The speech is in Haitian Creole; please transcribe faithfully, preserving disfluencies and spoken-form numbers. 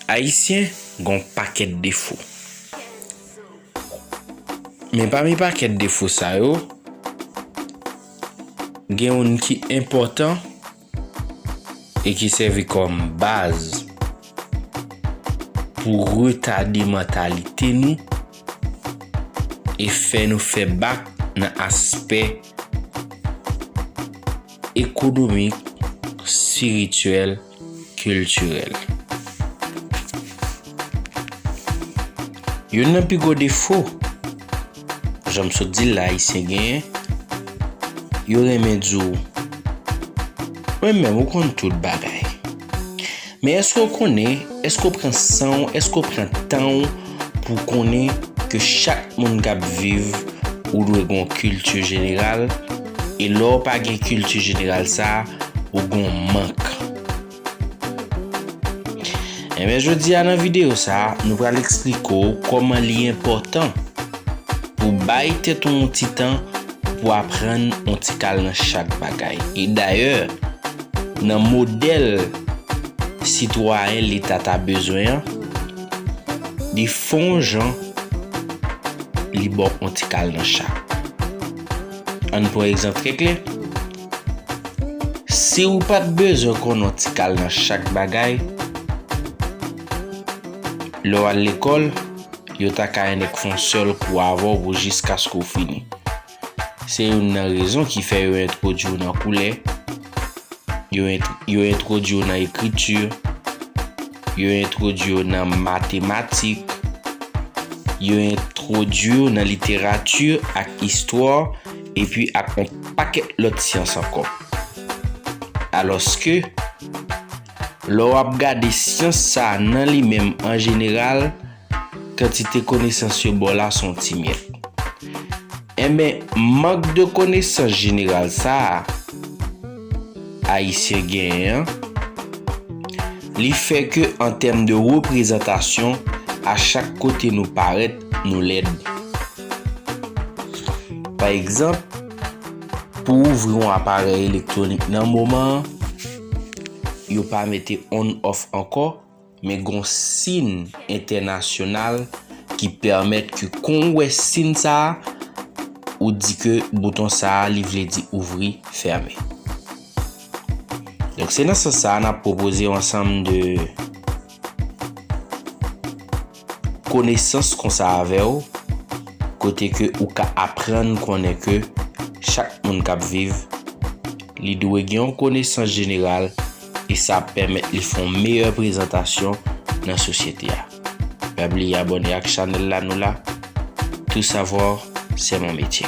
Ayisyen gen yon pakèt defo. Men pami pakèt defo sa yo, gen youn ki enpòtan e ki sèvi kòm baz pou retade mantalite nou e fè nou fè bak nan aspè ekonomik, espirityèl, kiltirèl. Youn nan pi gwo defo, jan m sot di l la, Ayisyen genyen, yo renmen di w, "Mwen menm, ou konn tout bagay." Men èske w konnen, èske w pran san w, èske w pran tan w pou w konnen ke chak moun k ap viv, ou dwe gen yon kilti jeneral, e lè w pa gen kilti jeneral sa a, ou gen yon mank? Enben, jodi a nan videyo sa a, nou pral eksplike w kòman li enpòtan pou bay tèt ou yon ti tan pou aprann yon ti kal nan chak bagay. E dayè, nan modèl sitwayen Leta ta bezwen an, li fè yon jan, li ba w yon ti kal nan chak. Ann pran egzanp trè klè. Si w pa t bezwen konnen yon ti kal nan chak bagay, lè w al lekòl, yo ta ka enèk fè yon sèl kou avè w pou jiskaske w fini. Se youn nan rezon ki fè yo entwodui w nan koulè, yo ent-, yo entwodui w nan ekriti, yo entwodui w nan matematik, yo entwodui w nan literati ak istwa, epi ak yon pakèt lòt syans ankò. Alòske, lè w ap gade syans sa a nan li menm an jeneral, kantite konesans yo ba w la se yon ti myèt. Enben, mank de konesans jeneral sa a, Ayisyen genyen an, li fè ke an tèm de reprezantasyon, a chak kote nou parèt, nou lèd. Pa egzanp, pou w ouvri yon aparèy elektwonik nan moman an, yo pa mete on off ankò, men gen yon siy entènasyonal ki pèmèt ke kon w wè siy sa a, ou di ke bouton sa a, li vle di ouvri, fèmen. Donk, se nan sans sa a, n ap pwopoze yon ansanm de konesans konsa avè w, kote ke ou ka aprann konnen ke chak moun k ap viv, li dwe gen yon konesans jeneral e sa ap pèmèt li fè yon meyè prezantasyon nan sosyete a. Pa bliye abòne ak chanèl la, nou la. Tout savoir, c'est mon métier.